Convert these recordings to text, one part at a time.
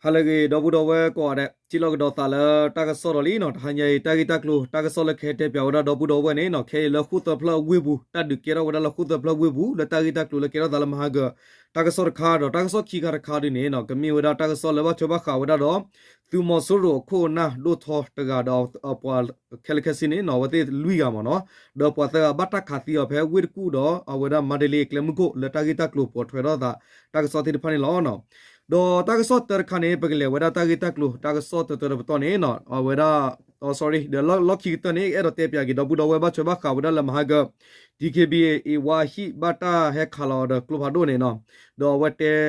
ဟါလၢအဂ့ၤ ဒီပုၢ်ဒီဝဲၢ်ကိးဂၤဒဲး, ထံၣ်လိာ်ကဒီးသးလၢတၢ်ကစီၣ်ဒီးလံနီၤ. တဟါညါအံၤ တၢ်ဂ့ၢ်တၢ်ကျိၤ တၢ်ကစီၣ်လၢကဟဲတဲပၠးဝဲဒၣ်ဒီပုၢ်ဒီဝဲၢ်န့ၣ်နီၤ, ခဲအံၤလၢဃိၣ်သၢဖျၢၣ်အဝ့ၢ်ပူၤ တၢ်ဒုးကဲထီၣ်ဝဲဒၣ်လၢဃိၣ်သၢဖျၢၣ်ဝ့ၢ်ပူၤ လၢတၢ်ဂ့ၢ်တၢ်ကျိၤလၢကဲထီၣ်သးလၢမဟါကၢၤ တၢ်ကစီၣ်တခါဒီး တၢ်ကစီၣ်ခံခါတခါဒ်န့ၣ်နီၤ, ကမ့ၢ်ဝဲဒၣ်တၢ်ကစီၣ်လၢဘၣ်ထွဲဘၣ်ဃးဝဲဒၣ်ဒီး သုးမီၤစိရိၤအခိၣ်အနၢ်ဒိၣ်ထီတဂၤဒီးအပှၤခဲလၢာ်ခဲဆ့န့ၣ်နီၤ, အဝဲသ့ၣ်လွံၢ်ဂၤမ့ၢ်နီၤ, ဒီးပှၤသၢဂၤဘၣ်တၢ်ခးသံအီၤဖဲဝ့ၢ်တကူၣ်ဒီး အဝဲဒၣ်မါဒလ့ကျဲမုၢ်ခိၣ် လၢတၢ်ဂ့ၢ်တၢ်ကျိၤပိာ်ထွဲထီၣ်သး တၢ်ကစီၣ်သ့ၣ်တဖၣ်န့ၣ်လီၤ. ဒီးတၢ်ကစီၣ်တၢတခါန့ၣ် ပကလဲၤဝဲဒၣ်တၢ်ဂ့ၢ်တၢ်ကျိၤ တၢ်ကစီၣ်တၢတၢတပတီၢ်န့ၣ် အဝဲဒၣ် sorry ဒီးလီၢ်ခံကတၢၢ်န့ၣ် အဲၣ်ဒိးတဲပၠးက့ၤဒီပုၢ်ဒီဝဲၢ်ဘၣ်ထွဲဘၣ်ဃးဝဲဒၣ်လၢမဟါကၢၤ DKBA အ့ဝါဟံၣ် ဘၣ်တၢ်ဟဲခးလီၤဒီးကျိဖးဒိၣ်န့ၣ်နီၤ, ဒီးအဝဲတဲဂ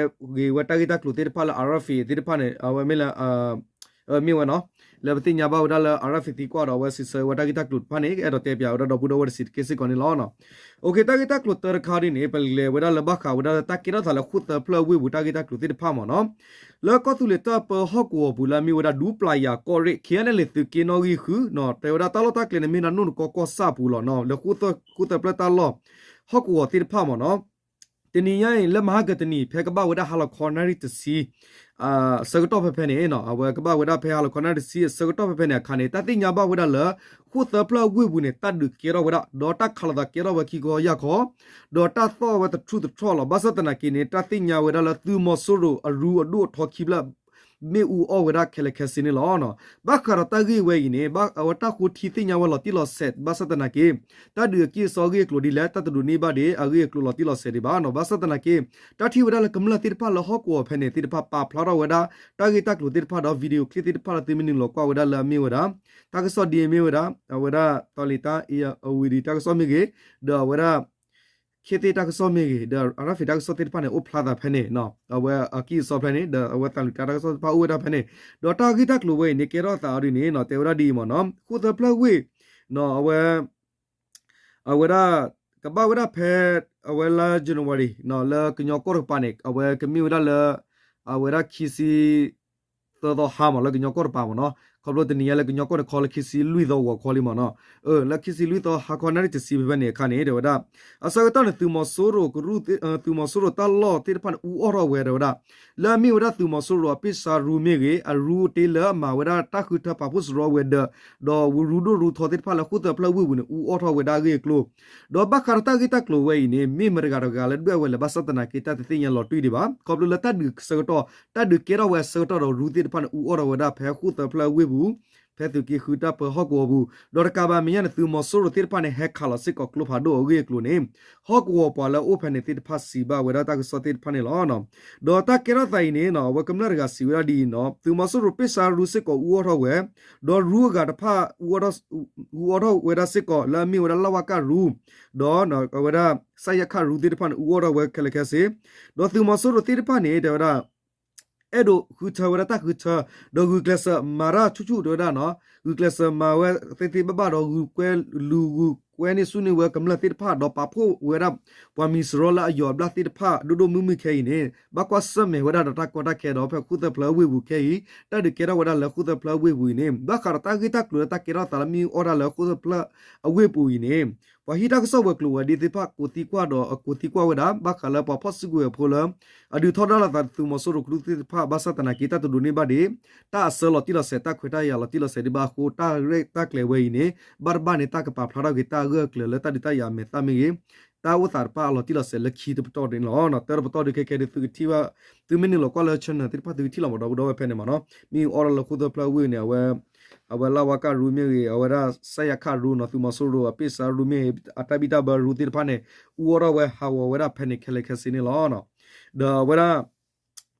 ့ၤဝဲတၢ်ဂ့ၢ်တၢ်ကျိၤသ့ၣ်တဖၣ်လၢ RFA သ့ၣ်တဖၣ်န့ၣ် အဝဲမ့ၢ်လၢ မ့ၢ်ဝဲနီၤ, လၢပသ့ၣ်ညါဘၣ်ဝဲဒၣ်လၢ RFA သံကွၢ်ဒီး အဝဲစံးဆၢဝဲတၢ်ဂ့ၢ်တၢ်ကျိၤတဖၣ်န့ၣ် အဲၣ်ဒိးတဲပၠးဝဲဒၣ်ဒီပုၢ်ဒီဝဲၢ်တစဲးတက့ၢ်စ့ၢ်ကီးန့ၣ်လီၤ. တၢ်ဂ့ၢ်တၢ်ကျိၤတၢတခါဒ်န့ၣ် ပလဲၤဝဲဒၣ်လၢဘၣ်ဃးဝဲဒၣ်လၢတၢ်ကဲထီၣ်သးလၢဃိၣ်သၢဖျၢၣ်အဝ့ၢ်ပူၤတၢ်ဂ့ၢ်တၢ်ကျိၤသ့ၣ်တဖၣ်မ့ၢ်နီၤ, လၢကီၢ်သူလ့ၤတၢ်ပၢဟီၣ်ကဝီၤပူၤလၢအမ့ၢ်ဝဲဒၣ်ဒူပျၢ်ယၤကီၢ်ရ့ၣ် KNLA သုးက့နီၣ်ဂံၢ်ဃုနီၤ, တဲဝဲဒၣ်တၢ်လီၢ်တၢ်ကျဲန့ၣ်မ့ၢ်ဒၣ်နိၣ်တကီကီၢ်ဆၣ်ပူၤလီၤနီၤ, လၢဃိၣ်သၢဖျၢၣ်တၢ်လီၢ် ဟီၣ်ကဝီၤသ့ၣ်တဖၣ်မ့ၢ်နီၤ, တနံၤညါအံၤ လၢမဟါကၢၤတနံၤ ဖဲကဘၣ်ဝဲဒၣ်ဟါလီၤခီနၣ်ရံၣ်တဆံ အဆၢကတီၢ်ဖဲဖဲန့ၣ် အဝဲကဘၣ်ဝဲဒၣ်ဖဲဟါလီၤခီနၣ်ရံၣ်တဆံအဆၢကတီၢ်ဖဲဖဲန့ၣ်အခါန့ၣ် တၢ်သ့ၣ်ညါဘၣ်ဝဲဒၣ်လၢ ဃိၣ်သၢဖျၢၣ်ဝ့ၢ်ပူၤန့ၣ် တၢ်ဒုးကဲထီၣ်ဝဲဒၣ် ဒီးတၢ်ခးလိာ်သးကဲထီၣ်ဝဲခံခီယၢ်ခီ ဒီးတၢ်သီၣ်ဝဲတထူၣ်တထီၣ်လီၤ. ဘၣ်ဆၣ်သနာ်က့န့ၣ် တၢ်သ့ၣ်ညါဝဲဒၣ်လၢသုးမီၤစိရိၤအရူအဒိၣ်အထီခံဖျၢၣ် မ့ၣ်အူအီၣ်ဝဲဒၣ်ခဲလၢာ်ခဲဆ့န့ၣ်လီၤ. ဘၣ်ဃးဒီးတၢ်ဂ့ၢ်ဝဲအံၤန့ၣ် အဝဲတၢ်ဃိထံသ့ၣ်ညါဝဲလီၤတံၢ်လီၤဆဲး ဘၣ်ဆၣ်သနာ်က့ တၢ်ဒုးအကံၢ်အစီအဂ့ၢ်အကျိၤဒ်လဲၣ် တၢ်တဒိးန့ၢ်ဘၣ်ဒံး အဂ့ၢ်အကျိၤလီၤတံၢ်လီၤဆဲးဒံးဘၣ်နီၤ. ဘၣ်ဆၣ်သနာ်က့ တၢ်ထံၣ်ဝဲဒၣ်လၢကမျၢၢ်သ့ၣ်တဖၣ်လၢဟီၣ်ကဝီၤဖဲန့ၣ်သ့ၣ်တဖၣ် ပာ်ဖျါထီၣ်ဝဲဒၣ် တၢ်ဂ့ၢ်တၢ်ကျိၤသ့ၣ်တဖၣ်ဒီး video clip သ့ၣ်တဖၣ်လၢသုမ့ၢ်နုာ်လီၤကွၢ်ဝဲဒၣ်လၢအမ့ၢ်ဝဲဒၣ် တၢ်ကစီၣ်ဒ်အမ့ၢ်ဝဲဒၣ် အဝဲဒၣ် သီလံၤတၢ် အဝံၤဒံးတၢ်ကစီၣ်မ့ၢ်ဂ့ၤ ဒီးအဝဲဒၣ် ခ့သ့ၣ်တၢ်ကစီၣ်မ့ၢ်ဂ့ၤ ဒီး RFA တၢ်ကစီၣ်သ့ၣ်တဖၣ်န့ၣ် အိၣ်ဖျါသးဖဲန့ၣ် အဝဲအကံၢ်အစီဖဲန့ၣ် ဒီးအဝဲသးလံၤတၢ်ကစီၣ်သ့ၣ်တဖၣ်အိၣ်ဝဲဒၣ်ဖဲန့ၣ် ဒီးတၢ်ဂ့ၢ်တၢ်ကျိၤဝဲအံၤန့ၣ် ကဲထီၣ်သးအီၤဒ်န့ၣ်နီၤ တဲဝဲဒၣ်ဒ်အံၤမ့ၢ်နီၤ ဃိၣ်သၢဖျၢၣ်ဝ့ၢ် အဝဲ အဝဲဒၣ် ကဘၣ်ဝဲဒၣ်ဖဲ အဝဲလါ January နီၤ လၢကညီကီၢ်တကပၤန့ၣ် အဝဲကမ့ၢ်ဝဲဒၣ်လၢ အဝဲဒၣ်ခံဆံ သၢသီဟါမး လၢကညီကီၢ်တကပၤမ့ၢ်နီၤ ခီဖျိတနံၤညါလၢကညီကီၢ်န့ၣ် ခီလၢခံဆံလွံၢ်သီဂီၤခီလံမ့ၢ်နီၤ လၢခံဆံလွံၢ်သီဟါခီနၣ်ရံၣ်တဆံဖဲဖဲန့ၣ်အခါန့ၣ် တဲဝဲဒၣ် အဆၢကတီၢ်န့ၣ် သုးမီၤစိရိၤကရူၢ် သုးမီၤစိရိၤတၢ်လီၢ်သ့ၣ်တဖၣ်န့ၣ် အူအီၣ်ထီၣ်ဝဲ တဲဝဲဒၣ် လၢအမ့ၢ်ဝဲဒၣ်သုးမီၤစိရိၤအပ့ၢ်စါရူမ့ၢ်ဂ့ၤ အရူအတ့လၢအမၤဝဲဒၣ်တၢ်ဃုထၢပာ်ဖှိၣ်စရီဝဲၤဒၢး ဒီးရူဒိၣ်ရူထီသ့ၣ်တဖၣ်လၢဃိၣ်သၢဖျၢၣ်ဝ့ၢ်ပူၤန့ၣ် အူအီၣ်ထီၣ်ဝဲဒၣ်အဂ့ၢ်အကျိၤ ဒီးဘၣ်ဃးဒီးတၢ်ဂ့ၢ်တၢ်ကျိၤဝဲအံၤန့ၣ် မ့ၢ်မတဂၤတဂၤလၢဒွဲၣ်ဝဲလဲၣ် ဘၣ်ဆၣ်သနာ်က့ တၢ်တသ့ၣ်ညါလီၤတံၢ်ဒံးဘၣ် ခီဖျိလၢတၢ်ဒုးဆၢကတီၢ် တၢ်ဒုးကဲထီၣ်ဝဲအဆၢကတီၢ်ဒီးရူသ့ၣ်တဖၣ်န့ၣ် အူအီၣ်ထီၣ်ဝဲဒၣ်ဖဲဃိၣ်သၢဖျၢၣ်ဝ့ၢ်ပူၤ ဖဲသုးက့ဃုတၢ်ပၢဟီၣ်ကဝီၤပူၤ ဒီးတကးဘၣ်မဲာ်ညါန့ၣ် သုးမီၤစိရိၤသ့ၣ်တဖၣ်န့ၣ် ဟဲခးလီၤစ့ၢ်ကီးကျိဖးဒိၣ်အဂ့ၢ်အကျိၤန့ၣ် ဟီၣ်ကဝီၤပှၤလၢအအိၣ်ဖဲန့ၣ်သ့ၣ်တဖၣ်စံးဘၣ်ဝဲဒၣ်တၢ်ကစီၣ်သ့ၣ်တဖၣ်န့ၣ်လီၤ. ဒီးတၢ်ကဲထီၣ်သးအံၤန့ၣ် အဝဲကမျၢၢ်တဂၤစံးဝဲဒၣ်ဒ်အံၤနီၤ သုးမီၤစိရိၤပ့ၢ်စါရူစ့ၢ်ကီးအူအီၣ်ထီၣ်ဝဲ ဒီးရူအဂၤတဖၣ် အူအီၣ်ထီၣ်ဝဲဒၣ်စ့ၢ်ကီး လၢအမ့ၢ်ဝဲဒၣ်လၢ်ဝါကၣ်ရူ ဒီးအဝဲဒၣ် စၢ်ယၣ်ခၣ်ရူသ့ၣ်တဖၣ်န့ၣ် အူအီၣ်ထီၣ်ဝဲခဲလၢာ်ခဲဆ့ ဒီးသုးမီၤစိရိၤသ့ၣ်တဖၣ်န့ၣ် တဲဝဲဒၣ် အဲၣ်ဒိးဃုထၢဝဲဒၣ်တၢ်ဃုထၢ ဒီးဂုာ်ကျဲးစၢးမၤတၢ်ဆူၣ်ဆူၣ်တဲဝဲဒၣ်နီၤ ဂုာ်ကျဲးစၢးမၤဝဲသ့သ့ဘၣ်ဘၣ်ဒီး ဂုာ်ကွဲ လူၤဂုာ်ကွဲန့ၢ်ဆူၣ်န့ၢ်ဝဲကမျၢၢ်သ့ၣ်တဖၣ် ဒီးပာ်ဖှိၣ်ဝဲဒၣ် ပှၤမံၤစရီလၢအယီၤအဘျၣ်သ့ၣ်တဖၣ် ဒိၣ်ဒိၣ်မုၢ်မုၢ်ခဲအံၤန့ၣ် ဘၣ်ကွၢ်ဆၢၣ်မဲာ်ဝဲဒၣ်ဒီးတၢ်ကီတၢ်ခဲဒီးဖဲဃိၣ်သၢဖျၢၣ်ဝ့ၢ်ပူၤခဲအံၤ တၢ်ဒုးကဲထီၣ်ဝဲဒၣ်လၢဃိၣ်သၢဖျၢၣ်ဝ့ၢ်ပူၤအံၤန့ၣ် ဘၣ်ဃးဒီးတၢ်ဂ့ၢ်တၢ်ကျိၤလၢတၢ်ကဲထီၣ်သးလၢမ့ၢ်အူအီၣ်တၢ်လၢဃိၣ်သၢဖျၢၣ်အဝ့ၢ်ပူၤအံၤန့ၣ် ပှၤဟံၣ်တၢ်ကစီၣ်ဝဲၤကျိၤဝဲၤဒ့သ့ၣ်တဖၣ်ကိးသံကွၢ်ဒီးအကိးသံကွၢ်ဝဲဒၣ် ဘၣ်ဃးလၢပှၤဖီၣ်စုကဝဲၤဖိလၢ အဒုးထီဒါလိာ်သးသုးမီၤစိရိၤကရူၢ်သ့ၣ်တဖၣ် ဘၣ်ဆၣ်သနာ်က့ တၢ်တဒိးန့ၢ်ဘၣ်ဒံး တၢ်အဆၢလီၤတံၢ်လီၤဆဲး တၢ်ခွဲးတၢ်ယာ်လီၤတံၢ်လီၤဆဲးဒံးဘၣ်အဃိ တၢ်ရဲၣ်တၢ်ကျဲၤဝဲအံၤန့ၣ် ဘၣ်တဘၣ်န့ၣ် တၢ်ကပာ်ဖျါထီၣ်က့ၤ တၢ်အဂၢၢ်အကျၢၤလၢတၢ်ဒုးတၢ်ယၤအမဲာ်သၣ်မ့ၢ်ဂ့ၤ တၢ်အိၣ်သးတဖၣ်အလီၤတံၢ်လီၤဆဲးလၢခံတပတီၢ်န့ၣ်လီၤ. တၢ်တပတီၢ်ဒုးခဲကဲဒုးသုကထံၣ်ဘၣ် သုမ့ၢ်နုာ်လီၤကွၢ်လၢ channel သ့ၣ်တဖၣ်သုကထံၣ်လီၤမး ဒီပုၢ်ဒီဝဲၢ်ဖဲန့ၣ်မးနီၤ မ့ၢ်အူအီၣ်ထီၣ်လၢဃိၣ်သၢဖျၢၣ်ဝ့ၢ်န့ၣ် အဝဲ အဝဲလၢ်ဝါကၣ်ရူမ့ၢ်ဂ့ၤ အဝဲဒၣ်စၢ်ယၣ်ခၣ်ရူနီၤ သုးမီၤစိရိၤအပ့ၢ်စါရူမ့ၢ်ဂ့ၤ အတၢ်ဘံၣ်တၢ်ဘၢရူသ့ၣ်တဖၣ်န့ၣ် အူအီၣ်ထီၣ်ဝဲဟးဂီၤဝဲဒၣ်ဖဲန့ၣ်ခဲလၢာ်ခဲဆ့န့ၣ်လီၤ. ဒီးအဝဲဒၣ်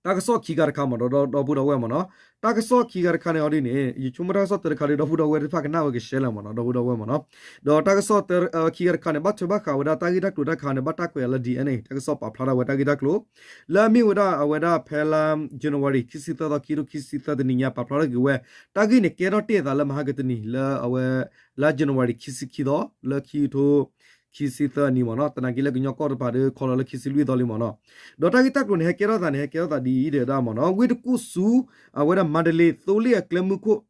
တၢ်ကစီၣ်ခံခါတခါမး ဒီပုၢ်ဒီဝဲၢ်မးနီၤ တၢ်ကစီၣ်ခံခါတခါန့ၣ်အီၤဒ်န့ၣ် ယဆိကမိၣ်တၢ်ကစီၣ်တၢတခါဒီး ဒီပုၢ်ဒီဝဲၢ်တဖၣ်ကနၣ်ဝဲကရှဲလၢာ်မးနီၤ ဒီပုၢ်ဒီဝဲၢ်မးနီၤ ဒီးတၢ်ကစီၣ်ခံခါတခါန့ၣ် ဘၣ်ထွဲဘၣ်ဃးဝဲဒၣ်တၢ်ဂ့ၢ်တၢ်ကျိၤတၢ်ခါန့ၣ် ဘၣ်တၢ်ကွဲးအီၤလၢ DNA တၢ်ကစီၣ်ပာ်ဖျါထီၣ်ဝဲတၢ်ဂ့ၢ်တၢ်ကျိၤ လၢအမ့ၢ်ဝဲဒၣ်အဝဲဒၣ်ဖဲလါ January ခံဆံသၢသီ ခံထိခံဆံသၢတနံၤညါ ပာ်ဖျါထီၣ်က့ၤဝဲ တၢ်ဂ့ၢ်န့ၣ် ကဲထီၣ်တ့ၢ်အသးလၢမဟါကတနံၤ လၢအဝဲ လါ January ခံဆံခံသီ လၢခံကထိခံဆံသၢအနံၤမးနီၤ သနာ်က့လၢကညီကီၢ်တပၤဒီး ခီလီၤလၢခံဆံလွံၢ်သီလံမးနီၤ ဒီးတၢ်ဂ့ၢ်တၢ်ကျိၤန့ၣ် ဟဲကဲထီၣ်သးန့ၣ် ဟဲကဲထီၣ်သးဒ်အံၤတဲဝဲဒၣ်မးနီၤ ဝ့ၢ်တကူၣ်ဆူ အဝဲဒၣ်မါဒလ့သိလ့ၣ်အကျဲမုၢ်ခိၣ်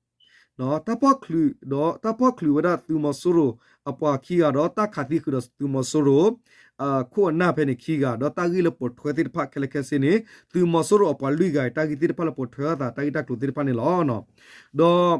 တၢ်ဖီၣ်ချုးဒီး တၢ်ဖီၣ်ချုးဝဲဒၣ်သုးမီၤစိရိၤအပှၤခံဂၤဒီး တၢ်ခးသံဃုာ်ဒီးသုးမီၤစိရိၤ အခိၣ်အနၢ်ဖဲန့ၣ်ခံဂၤ ဒီးတၢ်ဂ့ၢ်လၢပိာ်ထွဲသ့ၣ်တဖၣ်ခဲလၢာ်ခဲဆ့န့ၣ် သုးမီၤစိရိၤအပှၤလွံၢ်ဂၤ တၢ်ဂ့ၢ်သ့ၣ်တဖၣ်လၢပိာ်ထွဲအသး တၢ်ဂ့ၢ်တၢ်ကျိၤသ့ၣ်တဖၣ်န့ၣ်လီၤ. ဒီး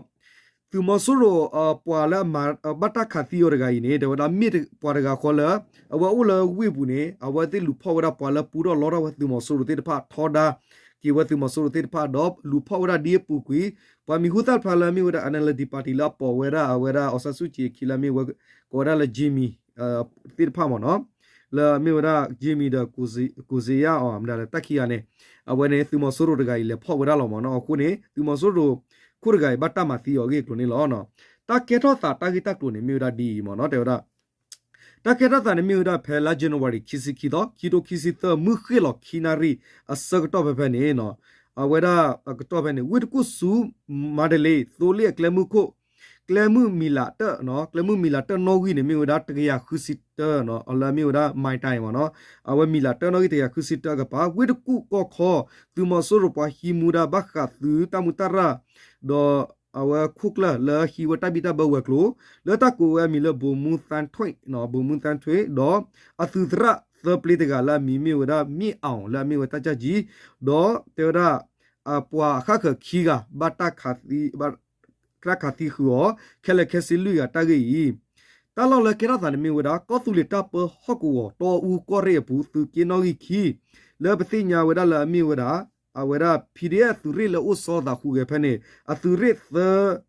သုးမီၤစိရိၤပှၤလၢအမၤဘၣ်တၢ်ခးသံအီၤတဂၤအံၤန့ၣ် တဲဝဲဒၣ်မ့ၢ်ပှၤတဂၤဃီလၢ အဝဲအိၣ်လၢဝ့ၢ်ပူၤန့ၣ် အဝဲသ့ၣ်လူၤဖီၣ်ဝဲဒၣ်ပှၤလၢပူထီၣ်လီထီၣ်ဝဲသုးမီၤစိရိၤသ့ၣ်တဖၣ် ထီဒါက့ၤဝဲသုးမီၤစိရိၤသ့ၣ်တဖၣ် ဒီးလူၤဖီၣ်ဝဲဒၣ်ဒ်အပူၤကွံာ် ပှၤမံၤဟူသၣ်တဖၣ်လၢအမ့ၢ်ဝဲဒၣ် အၣ်အဲလ်ဒီပၣ်တံၣ် လၢအပိာ်ဝဲဒၣ်အဝဲဒၣ် အောင်ဆန်းစုကြည် အခံလၢအမ့ၢ်ဝဲ ကိးဝဲဒၣ်လၢ Jimmy သ့ၣ်တဖၣ်မ့ၢ်နီၤ လၢအမ့ၢ်ဝဲဒၣ် Jimmy ဒီး ကိုဇေယျအောင် မတၤလဲၣ် တၢ်ခံဂၤန့ၣ် အဝဲန့ၣ်သုးမီၤစိရိၤတဂၤအံၤလဲၤဖီၣ်ဝဲဒၣ်လီၤမ့ၢ်နီၤ. အဃိန့ၣ် သုးမီၤစိရိၤခိၣ်တဂၤအံၤ ဘၣ်တၢ်မၤသံအီၤအဂ့ၢ်အကျိၤန့ၣ်လီၤ. တၢ်ကဲထီၣ်သးတၢ်ဂ့ၢ်တၢ်ကျိၤန့ၣ် မ့ၢ်ဝဲဒၣ်ဒ်အံၤမ့ၢ်နီၤ တဲဝဲဒၣ် တၢ်ကဲထီၣ်သးန့ၣ်မ့ၢ်ဝဲဒၣ်ဖဲလါ January ခံဆံခံသီ ခံထိခံဆံသၢ မုၢ်ဃ့ၢ်လီၤခံနၣ်ရံၣ်အဆၢကတီၢ်ဖဲဖဲန့ၣ် အဝဲဒၣ်အကတီၢ်ဖဲန့ၣ် ဝ့ၢ်တကူၣ်ဆူ မါဒလ့ သိလ့ၣ်အကျဲမုၢ်ခိၣ် ကျဲမုၢ်မံၤလးတၢၣ် ကျဲမုၢ်မံၤလးတၢၣ်နီၣ်ဂံၢ်န့ၣ် မ့ၢ်ဝဲဒၣ်တကယၤဃုဆံတၢ လၢအမ့ၢ်ဝဲဒၣ် မၤတၢ်အံၤမ့ၢ်နီၤ အဝဲမံၤလးတၢၣ်နီၣ်ဂံၢ်တကယၤဃုဆံတၢအကပၤ ဝ့ၢ်တကူၣ်ကီၢ်ခီ သုးမီၤစိရိၤပှၤဟံးမူဒါဘၣ်ဃးသုးတၢ်မူတၢ်ရၢ် ဒီး အဝဲခိၣ်ကျၢၢ်လၢဟံးဝဲတၢ်ဘံၣ်တၢ်ဘၢဝဲၤကျိၤ လၢတၢ်ကိးဝဲအမံၤလၢ ဗိုလ်မှူးသန်းထွဋ် ဗိုလ်မှူးသန်းထွဋ် ဒီးအသုးသရၣ်သၢပျ့တဂၤလၢအမံၤမ့ၢ်ဝဲဒၣ် မြင့်အောင် လၢအမ့ၢ်ဝဲ တပ်ကြပ်ကြီး ဒီးတဲဝဲဒၣ် အပှၤအဃၣ်ဃၢၤခံဂၤ ဘၣ်တၢ်ခးသံဃုာ်အီၤ ခဲလၢာ်ခဲဆ့လွံၢ်ဂၤတၢ်ဂ့ၢ်အံၤ တၢ်လီၢ်လၢကဲထီၣ်သးန့ၣ်မ့ၢ်ဝဲဒၣ် ကီၢ်သူလ့ၤတၢ်ပၢဟီၣ်ကဝီၤ တီအူကီၢ်ရ့ၣ်အပူၤ သုးက့နီၣ်ဂံၢ်ခံ လၢပသ့ၣ်ညါဝဲဒၣ်လၢအမ့ၢ်ဝဲဒၣ် အဝဲဒၣ် PDF သုးရ့ၣ်လၢအိၣ်ဆီသးဃုာ်ဂဲၤဖဲန့ၣ် အသုးရ့ၣ်သၢ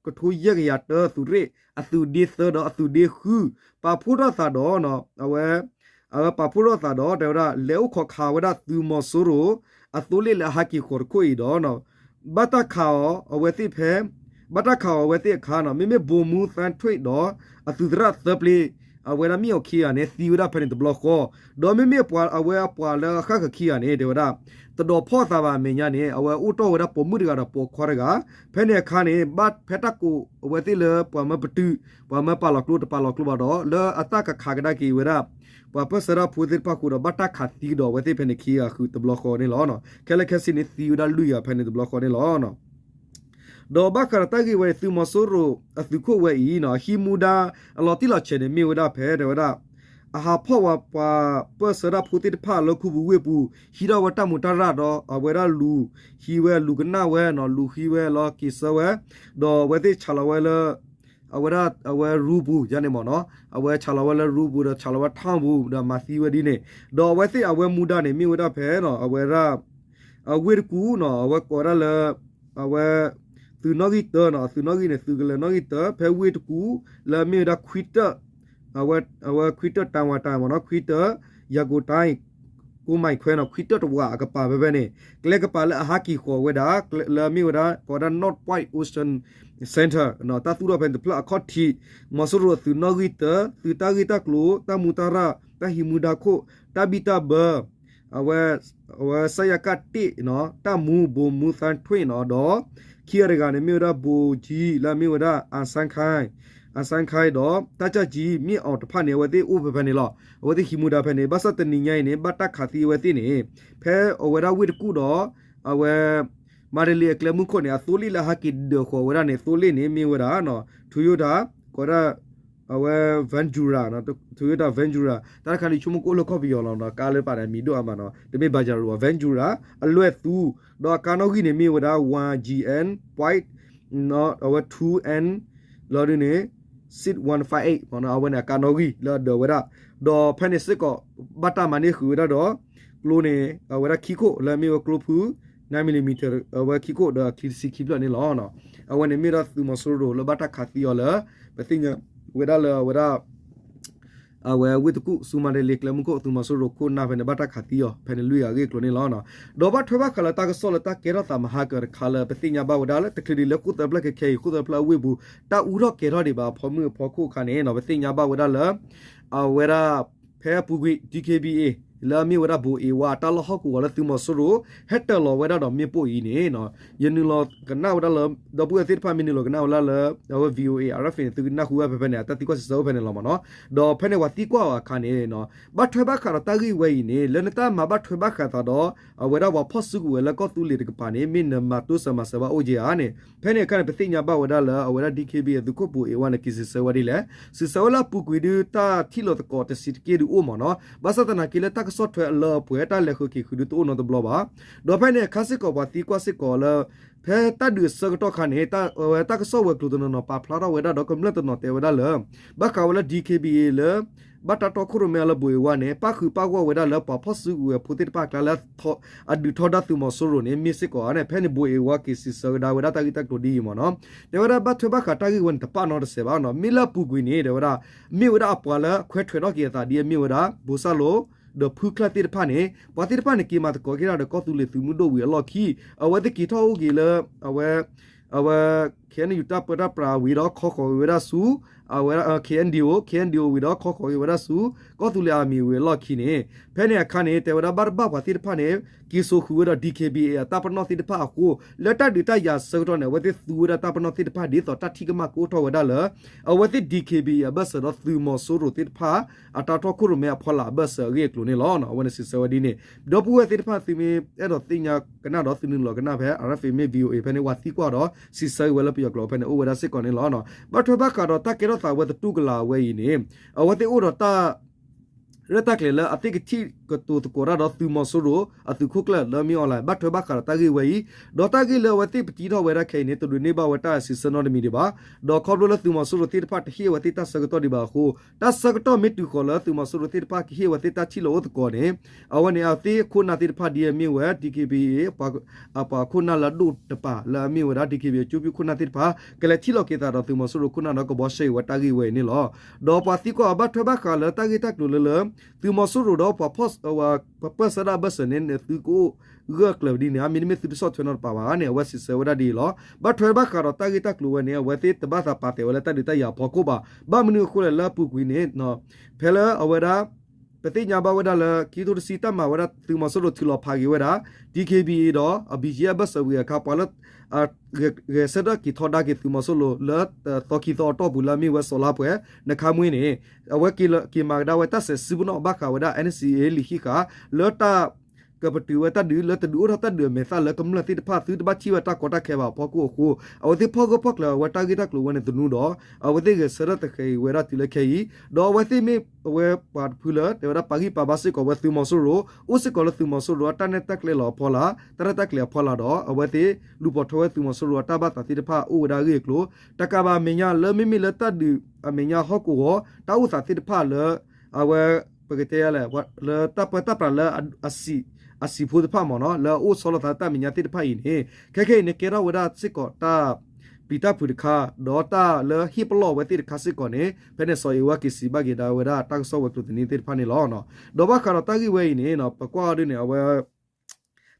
ကထိယဲၢ်ကယၤတၢသုးရ့ၣ် အသုးဒ့သၢဒီးအသုးဒ့ဃု ပာ်ဖှိၣ်ထီၣ်သးဒီး အဝဲ အဝဲပာ်ဖှိၣ်ထီၣ်သးဒီး တဲဝဲဒၣ် လဲၤအိၣ်ခိးခးဝဲဒၣ်သုးမီၤစိရိၤ အသိလ့ၣ်လၢအဟးက့ၤဃီၤတခိၣ်အံၤဒီး ဘၣ်တၢ်ခးအီၤအဝဲသ့ၣ်ဖဲ ဘၣ်တၢ်ခးအီၤအဝဲသ့ၣ်အခါနီၤ မ့မ့ၢ် ဗိုလ်မှူးသန်းထွဋ် ဒီး အသုးသရၣ်သၢပျ့ အဝဲဒၣ် မြင့်အောင် ခံဂၤန့ၣ် သံဝဲဒၣ်ဖဲန့ၣ်တဘျီဃီ ဒီးမ့မ့ၢ်ပှၤအဝဲအပှၤလၢအဃၣ်ဃၢၤခံဂၤန့ၣ် တဲဝဲဒၣ် တဒိးဖီၣ်အသးဘၣ်အမဲာ်ညါန့ၣ် အဝဲအိၣ်တ့ၢ်ဝဲဒၣ်ပိာ်မုၣ်တဂၤဒီးပိာ်ခွါတဂၤ ဖဲန့ၣ်အခါန့ၣ် ဘၣ်ဖဲတၢ်ကိးအဝဲသ့ၣ်လၢပှၤမၢပတုာ် ပှၤမၢပာ်လီၤကျိတပာ်လီၤကျိဘၣ်ဒီး လၢအတၢ်ကခးကဒါက့ၤဝဲဒၣ် ပှၤပၢၢ်ဆၢတၢ်ဖိသ့ၣ်တဖၣ်ဃုာ်ဒီး ဘၣ်တၢ်ခးသံကဒီးအဝဲသ့ၣ်ဖဲန့ၣ်ခံဂၤဃုာ်တဘျီဃီန့ၣ်လီၤ. ခဲလၢာ်ခဲဆ့န့ၣ် သံဝဲဒၣ်လွံၢ်ဂၤဖဲန့ၣ်တဘျီဃီန့ၣ်လီၤ. ဒီးဘၣ်ဃးဒီးတၢ်ဂ့ၢ်ဝဲအံၤ သုးမီၤစိရိၤအသုးခိၣ်ဝဲအံၤ အဟံးမူဒါ အလီၤတံၢ်လီၤဆဲးန့ၣ် မ့ၢ်ဝဲဒၣ်ဖဲ တဲဝဲဒၣ် အဟးဖီၣ်ဝဲပှၤပၢၢ်ဆၢတၢ်ဖိသ့ၣ်တဖၣ်လၢခူပူၤဝ့ၢ်ပူၤ ဟံးထီၣ်ဝဲတၢ်မူးတၢ်ရၢ်ဒီး အဝဲဒၣ်လူၤဟံးဝဲလူၤကနၣ်ဝဲနီၤ လူၤဟံးဝဲလီၤက့ၤဆၢဝဲ ဒီးအဝဲသ့ၣ်ဆးလီၤဝဲလၢ အဝဲဒၣ်အဝဲရူပူၤယါန့ၣ်မ့ၢ်နီၤ အဝဲဆးလီၤဝဲလၢရူပူၤဒီးဆးလီၤဝဲထီၣ်ပူၤဒီးမၤသံဝဲဒ်န့ၣ် ဒီးအဝဲသ့ၣ်အဝဲမူဒါန့ၣ် မ့ၢ်ဝဲဒၣ်ဖဲနီၤ အဝဲဒၣ် အဝ့ၢ်တကူၣ်နီၤ အဝဲကိးဝဲဒၣ်လၢ အဝဲ သုးနီၣ်ဂံၢ်တၢနီၤ အသုးနီၣ်ဂံၢ်န့ၣ် သုးကလၢၤနီၣ်ဂံၢ်တၢ ဖဲဝ့ၢ်တကူၣ် လၢအမ့ၢ်ဝဲဒၣ်ခွံတၢၣ် အဝဲခွံတၢၣ်တၢ်ဝၤတၢ်မ့ၢ်နီၤ ခွံတၢၣ် ရန်ကုန်တိုင်း ကိုယ်ပိုင်ခွဲနီၤ ခွံတၢၣ်တဝၤအကပၤဖဲဖဲန့ၣ် ကျဲကပၤလၢအဟးက့ၤဃီၤဝဲဒၣ် လၢအမ့ၢ်ဝဲဒၣ် ကိးဝဲဒၣ် North Point Ocean Center တၢ်သူၣ်ထီၣ်ဖဲန့ၣ်တဖျၢၣ်အခီၣ်ထံး မီၤစိရိၤအသုးနီၣ်ဂံၢ်တၢ သုးတၢ်ဂ့ၢ်တၢ်ကျိၤ တၢ်မူတၢ်ရၢ် တၢ်ဟံးမူဒါခိၣ် တၢ်ဘံၣ်တၢ်ဘၢ အဝဲ အဝဲ စရခ တ့ၣ်နီၤ တပ်မှူး ဗိုလ်မှူးသန်းထွဋ်နီၤ ဒီး ခံဂၤတဂၤန့ၣ် မ့ၢ်ဝဲဒၣ် ဗိုလ်ကြီး လၢအမ့ၢ်ဝဲဒၣ် အောင်ဆန်းခိုင် အောင်ဆန်းခိုင် ဒီး တပ်ကြပ်ကြီး မြင့်အောင် တဖၣ်န့ၣ် အဝဲသ့ၣ်အိၣ်ဖဲဖဲန့ၣ်လီၤ. အဝဲသ့ၣ်ဟံးမူဒါဖဲန့ၣ် ဘၣ်ဆၣ်တနံၤညါအံၤန့ၣ် ဘၣ်တၢ်ခးသံအဝဲသ့ၣ်န့ၣ် ဖဲအဝဲဒၣ်ဝ့ၢ်တကူၣ်ဒီး အဝဲ မါဒလ့အကျဲမုၢ်ခိၣ်န့ၣ် အသိလ့ၣ်လၢအဟးက့ၤဒၢးဃီၤဝဲဒၣ်န့ၣ် သိလ့ၣ်န့ၣ် မ့ၢ်ဝဲဒၣ် Toyota ကိးဒၣ် အဝဲ Ventura နီၤ Toyota Ventura တၢ်တခါန့ၣ် ဆိကမိၣ်ကအိၣ်လၢကီၢ်ပယီၤလီၤနီၤ ကါလၢပာ်န့ၣ် မံၤဒိၣ်အါမးနီၤ တမ့ၢ်ဘၣ်ယၤရူၤဘၣ် Ventura အလွဲၢ်သူ ဒီးအကါနီၣ်ဂံၢ်န့ၣ် မ့ၢ်ဝဲဒၣ် one G N white အဝဲ two N လီၤဒုန့ၣ် six one five eight မ့ၢ်နီၤ အဝဲန့ၣ်အကါနီၣ်ဂံၢ်လၢအဒၢးဝဲဒၣ် ဒီးဖဲန့ၣ်စ့ၢ်ကီး ဘၣ်တၢ်မၤန့ၢ်ဃုာ်ဝဲဒၣ်ဒီး ကျိန့ၣ် အဝဲဒၣ်ခံခိၣ်လၢအမ့ၢ်ဝဲကျိဖု nine millimeter အဝဲခံခိၣ်ဒီးအချံတဆံခံဖျၢၣ်န့ၣ်လီၤ. အဝဲန့ၣ်မ့ၢ်ဒၣ်သုးမီၤစိရိၤလၢဘၣ်တၢ်ခးသံအီၤလၢ ပသ့ၣ်ညါဝဲဒၣ်လၢအဝဲဒၣ် အဝဲဝ့ၢ်တကူၣ် ဆူမါဒလ့ကျဲမုၢ်ခိၣ် သုးမီၤစိရိၤခိၣ်နၢ်ဖဲန့ၣ် ဘၣ်တၢ်ခးသံအီၤ ဖဲန့ၣ်လွံၢ်ဂၤအဂ့ၢ်အကျိၤန့ၣ်လီၤ. ဒီးဘၣ်ထွဲဘၣ်ဃးလၢတၢ်ကစီၣ်လၢတၢ်ကဲထီၣ်သးမဟါကၢၤတခါလၢ ပသ့ၣ်ညါဘၣ်ဝဲဒၣ်လၢ တချုးဒံးလၢခိၣ်သၢဖျၢၣ်ခဲခဲအံၤ ခိၣ်သၢဖျၢၣ်အဝ့ၢ်ပူၤ တၢ်အူထီၣ်ကဲၤထီၣ်ဒံးဘၣ်အဖီမုၢ်အဖီခိၣ်အခါန့ၣ်နီၤ ပသ့ၣ်ညါဘၣ်ဝဲဒၣ်လၢ အဝဲဒၣ် ဖဲအပူၤကွံာ် D K B A လၢအမ့ၢ်ဝဲဒၣ်ဘိၣ်အ့ဝါအတၢ်လီၢ်ဟီၣ်ကဝီၤလၢသုးမီၤစိရိၤ ဟဲတၢၢ်လီၤဝဲဒၣ်ဒီးမ့ၣ်ပိၢ်အံၤန့ၣ် ယနုာ်လီၤကနၣ်ဝဲဒၣ်လၢ ဒီပုၢ်ဝဲၢ်သ့ၣ်တဖၣ်မ့ၢ်နုာ်လီၤကနၣ်ဝဲဒၣ်လၢ အဝဲ VOA RFA န့ၣ် သုကနၢ်ဟူဝဲဖဲဖဲန့ၣ် အတၢ်သံကွၢ်စံးဆၢအိၣ်ဖဲန့ၣ်လီၤမ့ၢ်နီၤ. ဒီးဖဲန့ၣ်ပှၤသံကွၢ်အီၤအခါန့ၣ် ဘၣ်ထွဲဘၣ်ဃးဒီးတၢ်ဂ့ၢ်ဝဲအံၤန့ၣ် လၢနတၢ်မၤဘၣ်ထွဲဘၣ်ဃးသးဒီး အဝဲဒၣ်ပှၤဖီၣ်စုကဝဲၤလၢကီၢ်သူလ့ၤတကပၤန့ၣ် မ့ၢ်နမၤတိစၢၤမၤစၢၤဘၣ်အိၣ်က့ဧါန့ၣ် ဖဲန့ၣ်အခါန့ၣ် ပသ့ၣ်ညါဘၣ်ဝဲဒၣ်လၢအဝဲဒၣ် DKBA အသုးခိၣ်ဘိၣ်အ့ဝါန့ၣ် က့ၤစံးဆၢဝဲဒ်လဲၣ်. စံးဆၢဝဲလၢအပူၤကွံာ်ဒုးတၢ်ထံၣ်လိာ်သကိးတဆံးတက့ၢ်ဒုးအိၣ်မ့ၢ်နီၤ. ဘၣ်ဆၣ်သနာ်က့လၢတၢ်ကစီၣ်ထွဲအလၢအပှဲၤ တၢ်လဲၤဃုာ်က့ၤဃုာ်ဒုးတအိၣ်နီတဘျီဘၣ်. ဒီးဖဲန့ၣ်အခါစ့ၢ်ကီးပှၤသံကွၢ်စ့ၢ်ကီးလၢ ဖဲတၢ်ဒုးအဆၢကတီၢ်ခါန့ၣ် တၢ် အဝဲတၢ်ကစီၣ်ဝဲၤကျိၤတနီၤနီၤ ပာ်ဖျါထီၣ်ဝဲဒၣ်ဒီးကမျၢၢ်တနီၤတဲဝဲဒၣ်လၢ ဘၣ်ဃးဝဲလၢ DKBA လၢ ဘၣ်တၢ်တီခိၣ်ရိၣ်မဲအီၤလၢဘိၣ်အ့ဝါန့ၣ် ပၣ်ဃုာ်ပၣ်ဂီၢ်ဝဲဒၣ်လၢပှၤဖီၣ်စုကဝဲၤဖိသ့ၣ်တဖၣ်အကျါလၢ အဒုးထီဒါသုးမီၤစိရိၤန့ၣ် မ့ၢ်စ့ၢ်ကီးဧါန့ၣ် ဖဲန့ၣ်ဘိၣ်အ့ဝါက့ၤစံးဆၢကဒါဝဲဒၣ်တၢ်ဂ့ၢ်တၢ်ကျိၤဒ်အံၤမ့ၢ်နီၤ. တဲဝဲဒၣ်ဘၣ်ထွဲဘၣ်ဃးတၢ်ဂ့ၢ်ဝဲန့ၣ် တပာ်နီတစဲးဘၣ်နီၤ. မ့ၢ်လၢအပူၤကွံာ်န့ၣ် တဲဝဲဒၣ် မ့ၢ်ဝဲဒၣ်အပှၤလၢအခွဲးထွဲးထီၣ်က့ၤအသးဒ်အမ့ၢ်ဝဲဒၣ် ဘိၣ်စၣ်လိၤ ဒီးဖုချၢၣ်သ့ၣ်တဖၣ်န့ၣ် ပှၤသ့ၣ်တဖၣ်န့ၣ် က့ၤမၤသကိးက့ၤတၢ်ဒီးကီၢ်သူလ့ၤသုးမုၢ်ဒိၣ်ဝံၤအလီၢ်ခံ အဝဲသ့ၣ်က့ၤထီၣ်အိၣ်က့ၤလၢ အဝဲ အဝဲ KNU တၢ်ပၢတၢ်ပြးဝံၤဒီးခီဃီၤက့ၤဝဲဒၣ်ဆူ အဝဲ KNDO, KNDO ဝံၤဒီးခီဃီၤက့ၤဝဲဒၣ်ဆူ ကီၢ်သူလ့ၤအမံၤဝံၤအလီၢ်ခံန့ၣ် ဖဲန့ၣ်အခါန့ၣ် တဲဝဲဒၣ်ဘၣ်တဘၣ်ပှၤသ့ၣ်တဖၣ်န့ၣ် က့ၤစိာ်ဃုာ်ဝဲဒီး DKBA အတၢ်ပနီၣ်သ့ၣ်တဖၣ်အဃိ လၢတၢ်ဒုးတၢ်ယၤအဆၢကတီၢ်န့ၣ် အဝဲသ့ၣ်သူဝဲဒၣ်တၢ်ပနီၣ်သ့ၣ်တဖၣ်ဒ်သိးတၢ်ထံၣ်ကမၣ်ကအိၣ်ထီၣ်ဝဲဒၣ်လၢ အဝဲသ့ၣ် DKBA အဘၢၣ်စၢၤဒီးသုးမီၤစိရိၤသ့ၣ်တဖၣ် အတၢ်တီခိၣ်ရိၣ်မဲအဖီလာ်အဘၢၣ်စၢၤအဂ့ၢ်အကျိၤန့ၣ်လီၤ. အဝဲန့ၣ်စံးဆၢဝဲဒ်န့ၣ် ဒီပုၢ်ဝဲၢ်သ့ၣ်တဖၣ်သုမ့ၢ်အဲၣ်ဒိးသ့ၣ်ညါကနၣ်ဒီးသုနုာ်လီၤကနၣ်ဖဲ RFA မ့ၢ် VOA ဖဲန့ၣ် ပှၤသံကွၢ်ဒီးစံးဆၢက့ၤဝဲလၢပယီၤကျိာ်ဖဲန့ၣ် အိၣ်ဝဲဒၣ်စ့ၢ်ကီးန့ၣ်လီၤ. ဘၣ်ထွဲဘၣ်ဃးဒီးတၢ်ကဲထီၣ်သးဝဲသတူၢ်ကလာ်ဝဲအံၤန့ၣ် အဝဲသ့ၣ်အိၣ်ဒီးတၢ် ရဲၣ်တၢ်ကျဲၤလၢအသ့ၣ်ကထံၣ်ကတိၤသကိးတၢ်ဒီးသုးမီၤစိရိၤအသုးခိၣ်ကျၢၢ်လၢအမ့ၢ် online ဘၣ်ထွဲဘၣ်ဃးဒီးတၢ်ဂ့ၢ်ဝဲအံၤ, ဒီးတၢ်ဂ့ၢ်လၢအဝဲသ့ၣ်ပတံထီၣ်ဝဲဒၣ်ခဲအံၤန့ၣ် တဒိးန့ၢ်ဘၣ်ဝဲတၢ်စံးဆၢနီတမံၤဒံးဘၣ်. ဒီးခီဖျိလၢသုးမီၤစိရိၤသ့ၣ်တဖၣ်တဟ့ၣ်အဝဲသ့ၣ်တၢ်ဆၢကတီၢ်ဒံးဘၣ်အဃိ, တၢ်ဆၢကတီၢ်မ့ၢ်တုၤဃီၤလၢသုးမီၤစိရိၤသ့ၣ်တဖၣ်ကဟ့ၣ်အဝဲသ့ၣ်တၢ်ထံၣ်လိာ်အိၣ်သကိးန့ၣ် အဝဲန့ၣ်အဝဲသ့ၣ်အခိၣ်အနၢ်သ့ၣ်တဖၣ်ဒ်အမ့ၢ်ဝဲ DKBA အပှၤအခိၣ်အနၢ်လၢအဒိၣ်တပၤလၢအမ့ၢ်ဝဲဒၣ် DKBA အကၠိပံခိၣ်နၢ်သ့ၣ်တဖၣ် ကလဲၤထံၣ်လိာ်က့ၤသးဒီးသုးမီၤစိရိၤခိၣ်နၢ်ဒီးကဘှီရှဲအံၤဝဲတၢ်ဂ့ၢ်ဝဲအံၤန့ၣ်လီၤ. ဒီးပှၤသံကွၢ်အီၤဘၣ်ထွဲဘၣ်ဃးလၢတၢ်ဂ့ၢ်တၢ်ကျိၤလၢလၢ သုးမီၤစိရိၤဒီးပှၤဖီၣ် ပှၤပၢၢ်ဆၢတၢ်အဘၢၣ်စၢၤန့ၣ် သုကအိၣ်ဂၢၢ်ကျၢၤဒ်န့ၣ် မ့တမ့ၢ်သုတဆီၣ်ထွဲနီတပၤဘၣ်န့ၣ် အဝဲစံးဆၢဝဲဒၣ်ဒ်အံၤလီၤ. ဘၣ်ထွဲဘၣ်ဃးဒီးတၢ်ဂ့ၢ်တၢ်ကျိၤဝဲန့ၣ် အဝဲသ့ၣ်တဘၣ်သးပာ်သဲးဝဲလၢတၢ်ဒုးတၢ်ယၤအဖီခိၣ်ဘၣ်. ဘၣ်မနုၤအဃိလဲၣ်လၢအပူၤကွံာ်န့ၣ် ဖဲလၢအဝဲဒၣ် ပသ့ၣ်ညါဘၣ်ဝဲဒၣ်လၢခံထိတဆံတၢ်မၤဝဲဒၣ်သုးမီၤစိရိၤထုးလီၤဖးက့ၤဝဲဒၣ် DKBA ဒီး BGF အဘၢၣ်စၢၤဝံၤအခါ ပှၤလၢ ဂဲၤဆၢထၢၣ်က့ၤထီဒါက့ၤသုးမီၤစိရိၤလၢ သီခံသီအတီၢ်ပူၤလၢအမ့ၢ်ဝဲစီၤလါပှဲၤ နခါမှ့န့ၣ် အဝဲက့ၤမၤကဒါဝဲတၢ်စဲးစုပနီၣ်ဘၣ်ဃးဝဲဒၣ် NCA လံာ်ဟံၣ်ဃာ် လၢတၢ်ကပတုာ်ဝဲတၢ်ဒုးလၢတဒုးအိၣ်ထီၣ်တၢ်ဒုးအမဲာ်သၣ်လၢကမျၢၢ်သ့ၣ်တဖၣ် သုတဘၣ်ထံၣ်ဝဲတၢ်ကီတၢ်ခဲဘၣ်အဖီခိၣ်အဃိ အဝဲသ့ၣ်ဖီၣ်ဂၢၢ်ဖီၣ်ကျၢၤဝဲတၢ်ဂ့ၢ်တၢ်ကျိၤဝဲန့ၣ်သနူဒီး အဝဲသ့ၣ်ဂဲၤဆၢထၢၣ်သဃဲးအံၤဝဲဒၣ်တုၤလၢခဲအံၤ ဒီးအဝဲသ့ၣ်မ့ၢ်အဝဲပှၤတဖုလၢ တဲဝဲဒၣ်ပာ်ဂံၢ်ပာ်ဘါစ့ၢ်ကီးဝဲသုးမီၤစိရိၤ အိၣ်စ့ၢ်ကီးလၢသုးမီၤစိရိၤအတၢ်နဲၣ်တၢ်ကျဲလီၤအဖီလာ် တၢ်ရဲၣ်တၢ်ကျဲၤအဖီလာ်ဒီး အဝဲသ့ၣ်လူၤပိာ်ထွဲဝဲသုးမီၤစိရိၤအတၢ်ဘၣ်သးသ့ၣ်တဖၣ်အိၣ်ဝဲဒၣ်အဂ့ၢ်အကျိၤ တကးဘၣ်အမဲာ်ညါလၢမ့မ့ၢ်လၢတၢ်ဒုးအမဲာ်ညါဟီၣ်ကဝီၤ တၢ်အိၣ်သးသ့ၣ်တဖၣ်လၢ အဝဲ ပကတဲလဲၣ် လၢတၢ်ပၢတၢ်ပြးလၢ အစံာ်ဖိတဖၣ်မ့ၢ်နီၤ လၢအအိၣ်ဆီလီၤသးလၢတၢ်မဲာ်ညါသ့ၣ်တဖၣ်အံၤန့ၣ် ခဲခဲအံၤန့ၣ် ကဲထီၣ်ဝဲဒၣ်စ့ၢ်ကီးတၢ်ပျံၤတၢ်ဖုးတခါ ဒီးတၢ်လၢဟ့ၣ်ပလီၢ်ဝဲသ့ၣ်တခါစ့ၢ်ကီးန့ၣ် ဖဲန့ၣ်စီၤအ့ဝါက့ၤစံးဘၣ်က့ၤဒၣ်ဝဲဒၣ်တၢ်ကစီၣ်ဝဲၤကျိၤသန့သ့ၣ်တဖၣ်န့ၣ်လီၤ. ဒီးဘၣ်ဃးဒီးတၢ်ဂ့ၢ်ဝဲအံၤန့ၣ် ပကွၢ်အီၤဒ်န့ၣ် အဝဲ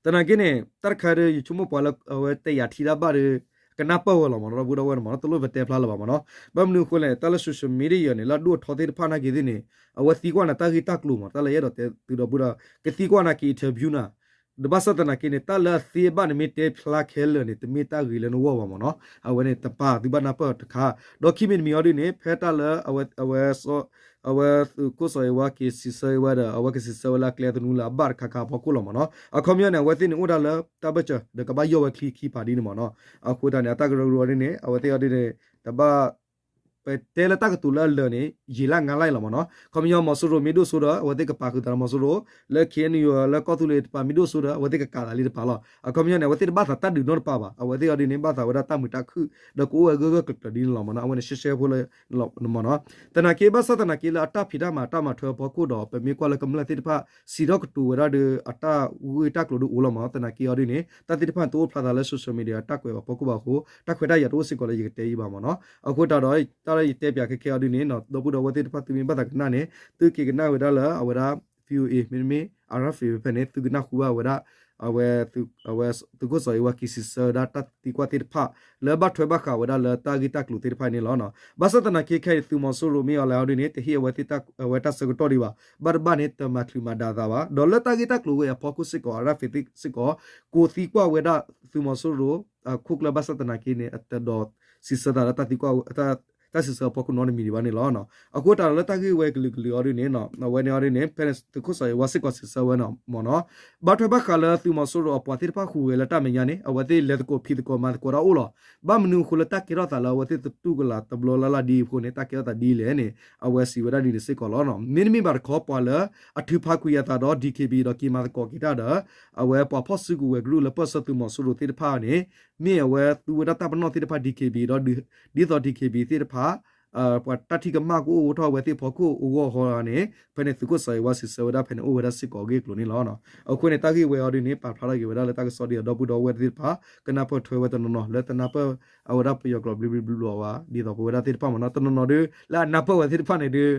သနာ်က့န့ၣ် တၢ်တခါဒီး ယဆိကမိၣ်ပှၤလၢအဝဲတဲယၤထံတၢ်ဘၣ်ဒီး ကနၢ်ပၢၢ်ဝဲလီၤမ့ၢ်နီၤ ဒီပုၢ်ဒီဝဲၢ်န့ၣ်မ့ၢ်နီၤ တလိၣ်ပတဲဖျါလၢၤဘၣ်မ့ၢ်နီၤ. ဘၣ်မနုၤအဃိလဲၣ် တၢ်လၢ social media အံၤန့ၣ် လၢအဒိၣ်အထီသ့ၣ်တဖၣ်နာ်က့သ့ၣ်န့ၣ် အဝဲသံကွၢ်နၤတၢ်ဂ့ၢ်တၢ်ကျိၤမ့ၢ် တၢ်လၢယအဲၣ်ဒိးတဲသုဒီပုၢ်ဒီဝဲၢ် ကသံကွၢ်နၤက့ၤ interview နၤ ဒီးဘၣ်ဆၣ်သနာ်က့န့ၣ် တၢ်လၢအသ့ဘၣ်န့ၣ်မ့ၢ်တဲဖျါခဲလၢာ်န့ၣ် တမ့ၢ်တၢ်ဂ့ၤလၢနဂီၢ်ဘၣ်မ့ၢ်နီၤ. အဝဲန့ၣ်တပၤသုဘၣ်နၢ်ပၢၢ်တခါ ဒီးခံမံၤတမံၤအီၤဒ်န့ၣ် ဖဲတၢ်လၢ အဝဲ အဝဲသုးခိၣ်စီၤအ့ဝါက့ၤစံးဆၢဝဲဒီး အဝဲကစံးဆၢဝဲလၢအကျဲသနူလၢအဘၣ်တခါခါအဖီခိၣ်လီၤမ့ၢ်နီၤ.အခီပညီန့ၣ် အဝဲသ့ၣ်န့ၣ်အိၣ်ဒၣ်လၢတၢ်ဘၢၣ်စၢၤ ဒီးကဘၣ်ယီၢ်ဝဲချံခံပၤဒ်န့ၣ်မ့ၢ်နီၤ. အဃိသတးန့ၣ် အတၢ်ကရၢကရိအီၤဒ်န့ၣ် အဝဲသ့ၣ်အီၤဒ်န့ၣ် တဘၣ် ပတဲလၢတၢ်ကတိၤလၢအလၢာ်န့ၣ် ယံာ်လၢအငါလၢ်အံၤလီၤမ့ၢ်နီၤ. အခီပညီ မီၤစိရိၤမ့ၢ်ဒိၣ်စိဒီး အဝဲသ့ၣ်ကပာ်ဃုာ်သးဒီးမီၤစိရိၤ, လၢ KNU လၢကီၢ်သူလ့ၤတပၤမ့ၢ်ဒိၣ်စိဒီး အဝဲသ့ၣ်ကကးသးလံတပၤလီၤ. အခီပညီန့ၣ် အဝဲသ့ၣ်တဘၣ်သးတၢ်ဒုးနီတပၤဘၣ်. အဝဲသ့ၣ်အီၤဒ်န့ၣ် ဘၣ်သးဝဲဒၣ်တၢ်မုာ်တၢ်ခုၣ် ဒီးကအိၣ်ဝဲဂၢၢ်ဂၢၢ်ကျၢၤကျၢၤဒ်န့ၣ်လီၤမ့ၢ်နီၤ. အဝဲန့ၣ်ရှဲရှဲဖိလၢ မ့ၢ်နီၤ. သနာ်က့ ဘၣ်ဆၣ်သနာ်က့လၢအတၢ်ဖံးတၢ်မၤတၢ်မၤထွဲအဖီခိၣ်ဒီး ပမ့ၢ်ကွၢ်လၢကမျၢၢ်သ့ၣ်တဖၣ် စံးထီၣ်ကတိၤဝဲဒၣ်ဒီး အတၢ်ဂ့ၢ်တၢ်ကျိၤဒုးအိၣ်လီၤမ့ၢ်နီၤ. သနာ်က့အီၤဒ်န့ၣ် တၢ်သ့ၣ်တဖၣ်တအိၣ်ဖျါသးလၢ social media တၢ်ကွဲးအဖီခိၣ်ဘၣ်အဃိ တၢ်ခွဲးတၢ်ယာ်တအိၣ်စ့ၢ်ကီးလၢယကတဲအံၤဘၣ်မ့ၢ်နီၤ. အဃိသတးဒီး တၢ်လၢယတဲပၠးခဲခဲအီၤဒ်န့ၣ် ဒီပုၢ်ဒီဝဲၢ်သ့ၣ်တဖၣ်သုမ့ၢ်ဘၣ်သးကနၣ်န့ၣ် သုက့ၤကနၣ်ဝဲဒၣ်လၢအဝဲဒၣ် VOA မ့တမ့ၢ် RFA ဖဲန့ၣ် သုကနၢ်ဟူဘၣ်ဝဲဒၣ် အဝဲ သုးခိၣ်စီၤအ့ဝါက့ၤစံးဆၢဝဲဒၣ်တၢ်သံကွၢ်သ့ၣ်တဖၣ် လၢဘၣ်ထွဲဘၣ်ဃးဝဲဒၣ်လၢတၢ်ဂ့ၢ်တၢ်ကျိၤသ့ၣ်တဖၣ်န့ၣ်လီၤ. ဘၣ်ဆၣ်သနာ်က့ခဲအံၤ သုးမီၤစိရိၤမ့ၢ်အီၤလဲၣ်အီၤဒ်န့ၣ် တဟ့ၣ်အဝဲသ့ၣ်အဝဲတၢ်ဆၢကတီၢ်ဒံးဘၣ်. ဘၣ်တဘၣ်န့ၣ် တမၤချုးမၤဒါသးဘၣ်. ဒီးလၢတၢ်ဂ့ၢ်တၢ်ကျိၤဝဲအဖီခိၣ်စ့ၢ်ကီး အရၣ်ဖ့းသ့ၣ်စ့ၢ်ကီး ကိးသံကွၢ်ဝဲဒၣ်သုးမီၤစိရိၤ အခိၣ်ကျၢၢ်ဘၣ်ဆၣ်သနာ်က့န့ၣ် အတဒိးစံးဆၢသးလၢတၢ်သံကွၢ် တၢ်စံးဆၢအဖီခိၣ်နီတမံၤဒံးဘၣ်န့ၣ်လီၤ. အဃိသတးဒီးလၢတၢ်ဂ့ၢ်ဝဲကလုာ်ကလုာ်အီၤဒ်န့ၣ် အဝဲန့ၣ်အီၤဒ်န့ၣ် ဖဲန့ၣ်သုးခိၣ်စီၤအ့ဝါစ့ၢ်ကီးစံးဆၢဝဲနီၤမ့ၢ်နီၤ ဘၣ်ထွဲဘၣ်ဃးလၢသုးမီၤစိရိၤအပှၤသ့ၣ်တဖၣ်ဟူးဂဲၤလၢတၢ်မဲာ်ညါန့ၣ် အဝဲသ့ၣ်လဲၤသကိးဖံးသကိးမၤသကိးတၢ်အိၣ်လီၤ. ဘၣ်မနုၤအဃိလၢတၢ်ကဲထီၣ်သးလၢအဝဲသ့ၣ်သတူၢ်ကလာ်တဘျီလၢ်လၢ်ဒ်အံၤအဃိန့ၣ် တၢ်ကဲထီၣ်သးဒ်လဲၣ်န့ၣ် အဝဲစံးဝဲဒၣ်ဒ်န့ၣ်စ့ၢ်ကီးလီၤ. မ့တမ့ၢ်ဘၣ်တခီ ပှၤလၢအထုးဖးကွံာ်အသးဒီး DKBA ဒီးက့ၤမၤသကိးက့ၤတၢ်ဒီး အဝဲပှၤဖီၣ်စုကဝဲၤကရူၢ်လၢပၢၢ်ဆၢသုးမီၤစိရိၤသ့ၣ်တဖၣ်န့ၣ် မ့ၢ်အဝဲသူဝဲဒၣ်တၢ်ပနီၣ်သ့ၣ်တဖၣ် DKBA ဒီး ဒ်သိး DKBA သ့ၣ်တဖၣ် ပှၤတၢ်ထံၣ်ကမၣ်ကအိၣ်ထီၣ်ဝဲသ့ၣ်ဖီခိၣ်အဂီၢ်ဃီန့ၣ် ဖဲန့ၣ်သုးခိၣ်စီၤအ့ဝါစံးဆၢဝဲဒၣ်ဖဲန့ၣ်အိၣ်ဝဲဒၣ်စ့ၢ်ကီးအဂ့ၢ်အကျိၤန့ၣ်လီၤ. အဃိန့ၣ် တၢ်ဂ့ၢ်ဝဲအီၤဒ်န့ၣ် ပာ်ဖျါထီၣ်က့ၤဝဲဒၣ်လၢတၢ်ကစီၣ်ဒ်အံၤ ဒီပုၢ်ဒီဝဲၢ်သ့ၣ်တဖၣ် ကနၢ်ပၢၢ်ထွဲဝဲတနီၤနီၤ လၢတနၢ်ပၢၢ်အဝဲဒၣ်ပယီၤကျိာ်ဘျံဘျံဘျီဘျီဘၣ် ဒ်သိးပဝဲဒၣ်သ့ၣ်တဖၣ်မ့ၢ်နီၤ တနီၤနီၤဒုး လၢအနၢ်ပၢၢ်ဝဲသ့ၣ်တဖၣ်န့ၣ်ဒုး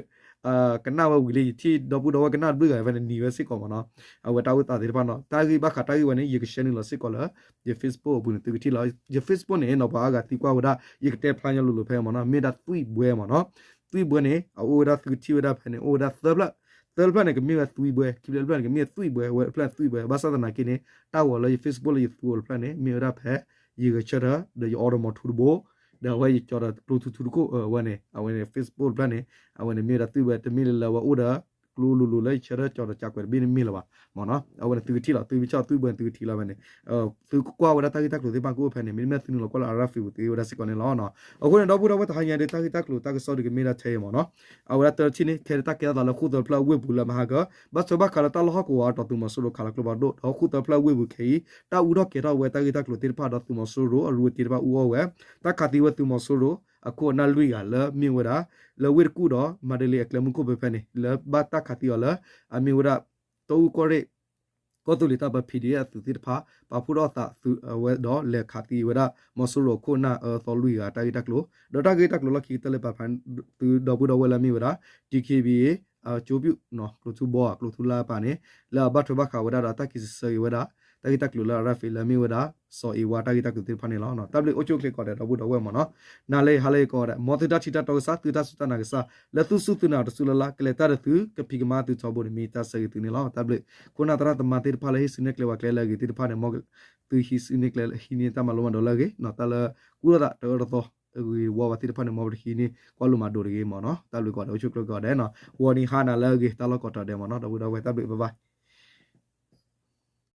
ကနၣ်ဝဲဝံၤလံ ယထံၣ်ဒီပုၢ်ဒီဝဲၢ်ကနၣ်တဘျုးဂၤဖဲန့ၣ်နံၤဝဲစ့ၢ်ကီးမ့ၢ်နီၤ အဝဲတၢ်အိၣ်သးသ့ၣ်တဖၣ်နီၤ တၢ်ဂ့ၢ်ဘၣ်ဃးတၢ်ဂ့ၢ်ဝဲန့ၣ် ယက share န့ၣ်လီၤစ့ၢ်ကီးလၢ ယ Facebook အပူၤန့ၣ် သုကထံၣ်လီၤ. ယ Facebook န့ၣ်နီၤ ပှၤအါဂၤသံကွၢ်ဝဲဒၣ် ယကတဲဖျါညီလိၤလိၤဖဲမ့ၢ်နီၤ မ့ၢ်ဒၣ်သွံၣ်ဘှဲမ့ၢ်နီၤ သွံၣ်ဘှဲန့ၣ် အအိၣ်ဝဲဒၣ်သုကထံၣ်ဝဲဒၣ်ဖဲန့ၣ် အိၣ်ဝဲဒၣ်သၢဖျၢၣ် သၢဖျၢၣ်န့ၣ် ကမ့ၢ်ဝဲသွံၣ်ဘှဲ ခံဖျၢၣ်တဖျၢၣ်န့ၣ် ကမ့ၢ်သွံၣ်ဘှဲ ဝဲတဖျၢၣ်န့ၣ်သွံၣ်ဘှဲ ဘၣ်ဆၣ်သနာ်က့န့ၣ် တၢ်ဂီၤလၢယ Facebook လၢယသူအီၤတဖျၢၣ်န့ၣ် မ့ၢ်ဝဲဒၣ်ဖဲ ယဂဲၤဆၢထၢၣ် ဒီးယ order မီၤထူတဘိ ဒီးအဝဲယကၠီဒီးကျိထူထူတခိၣ် အဝဲန့ၣ် အဝဲန့ၣ် Facebook တဖျၢၣ်န့ၣ် အဝဲန့ၣ်မ့ၢ်ဝဲဒၣ်သွံၣ်ဘှဲ တမ့ၢ်လၢလၢအဝဲအိၣ်ဒီး ကျိလိၤလိၤလၢယဆၢထၢၣ်ကၠီဒီးကၠီကွဲးတဘ့ၣ်န့ၣ်မ့ၢ်လၢၤဘၣ်မ့ၢ်နီၤ အဝဲန့ၣ်သုကထံၣ်လီၤ သုကထံၣ်သွံၣ်ဘှဲန့ၣ် သုကထံၣ်လီၤဖဲန့ၣ် သုကကွၢ်ဝဲဒၣ်တၢ်ဂ့ၢ်တၢ်ကျိၤသ့ၣ်တဖၣ်ကအိၣ်ဖဲန့ၣ် မ့တမ့ၢ်သုနုာ်လီၤကွၢ်လၢ အရၣ်ဖ့းပူၤ သုဝဲဒၣ်စ့ၢ်ကီးန့ၣ်လီၤ. အဃိန့ၣ် ဒီပုၢ်ဒီဝဲၢ်တဟါညါဒီး တၢ်ဂ့ၢ်တၢ်ကျိၤတၢ်ကစီၣ်ဒုးကမ့ၢ်ဒၣ်ထဲအံၤမ့ၢ်နီၤ အဝဲဒၣ်တထံၣ်န့ၣ် ခဲတၢ်ကဲထီၣ်သးလၢဃိၣ်သၢဖျၢၣ်အဝ့ၢ်ပူၤလၢမဟါကၢ ဘၣ်ထွဲဘၣ်ဃးလၢတၢ်လီၢ်ဟီၣ်ကဝီၤအတီၢ်သုးမီၤစိရိၤခးလီၤကျိဖးဒိၣ် ဒီးဃိၣ်သၢဖျၢၣ်အဝ့ၢ်ပူၤခဲအံၤ တၢ်အူထီၣ်ကဲၤထီၣ်ဝဲတၢ်ဂ့ၢ်တၢ်ကျိၤသ့ၣ်တဖၣ်ဒီးသုးမီၤစိရိၤအရူအတ့တဖၣ်အူအီၣ်ဝဲ တၢ်ခးသံဝဲသုးမီၤစိရိၤအခိၣ်အနၢ်လွံၢ်ဂၤလၢမ့ၢ်ဝဲဒၣ် လၢဝ့ၢ်တကူၣ်ဒီးမၤတလ့အကျဲမုၢ်ခိၣ်ဖဲဖဲန့ၣ် လၢဘၣ်တၢ်ခးသံအီၤလၢ အမ့ၢ်ဝဲဒၣ် တီအူကီၢ်ရ့ၣ် ကီၢ်သူလ့ၤတၢ်ပၢ P D F အသုးသ့ၣ်တဖၣ် ပာ်ဖှိၣ်ထီၣ်သးသုးအဝဲဒီးလဲၤခးသံဝဲဒၣ် မီၤစိရိၤအခိၣ်အနၢ်အၢသီလွံၢ်ဂၤတၢ်ဂ့ၢ်တၢ်ကျိၤ ဒီးတၢ်ဂ့ၢ်တၢ်ကျိၤလီၢ်ခံကတၢၢ်လၢပာ်ဖျါသုဒီပုၢ်ဒီဝဲၢ်လၢအမ့ၢ်ဝဲဒၣ် D K B A ကၠိပူၣ် ကျိထူဘီ ကျိထူလါပာ်န့ၣ် လၢအဘၣ်ထွဲဘၣ်ဃးဝဲဒၣ်ဒီးတၢ်က့ၤစံးဆၢက့ၤဝဲဒၣ် တၢ်ဂ့ၢ်တၢ်ကျိၤလၢအရၣ်ဖ့းလၢအမ့ၢ်ဝဲဒၣ် စီၤအ့ဝါတၢ်ဂ့ၢ်တၢ်ကျိၤသ့ၣ်တဖၣ်န့ၣ်လီၤ. တၢ်ဘျုးအိၣ်ဆူၣ်အိၣ်ချ့ကိးဂၤဒဲး ဒီပုၢ်ဒီဝဲၢ်မ့ၢ်နီၤ နၤလၢယဟါလၢယကီးဂၤဒဲး မ်သုတၢ်ထံၣ်တၢ်တီကစၢ် သုတၢ်စူၢ်တၢ်နာ်ကစၢ် လၢသုစူၢ်သုနာ်တစူၢ်လၢ်လၢ် ကလဲၤတၢ်ဒီးသု ကဖံးကမၤသုထီဘိန့ၣ် မ့ၢ်တၢ်ဆၢဂ့ၤသုန့ၣ်လီၤ. တၢ်ဘျုး ခိၣ်နၢ်သရၣ်သမါသ့ၣ်တဖၣ်လၢဟ့ၣ်စုနဲၣ်ကျဲဝဲကျဲလၢအဂ့ၤသ့ၣ်တဖၣ်န့ၣ် မ်သုဟံးစုနဲၣ်ကျဲဟံးန့ၢ်တၢ်မၤလိမၤဒိးလၢအဂ့ၤ တၢ်လၢကူၣ်ထီၣ်သးတအၢတသီ အဂ့ၤဝီဝဲသ့ၣ်တဖၣ်န့ၣ် မ်ပတဟံးန့ၢ်ကွၢ်လိမၤဒိးတဂ့ၤမ့ၢ်နီၤ. တၢ်ဘျုးကိးဂၤဒဲး အိၣ်ဆူၣ်အိၣ်ချ့ကိးဂၤဒဲးနီၤ ဂီၤနံၤဟါနၤလၢအဂ့ၤ တၢ်လီၢ်ကိးတၢ်ဒဲးမ့ၢ်နီၤ ဒီပုၢ်ဒီဝဲၢ် တၢ်ဘျုး bye bye.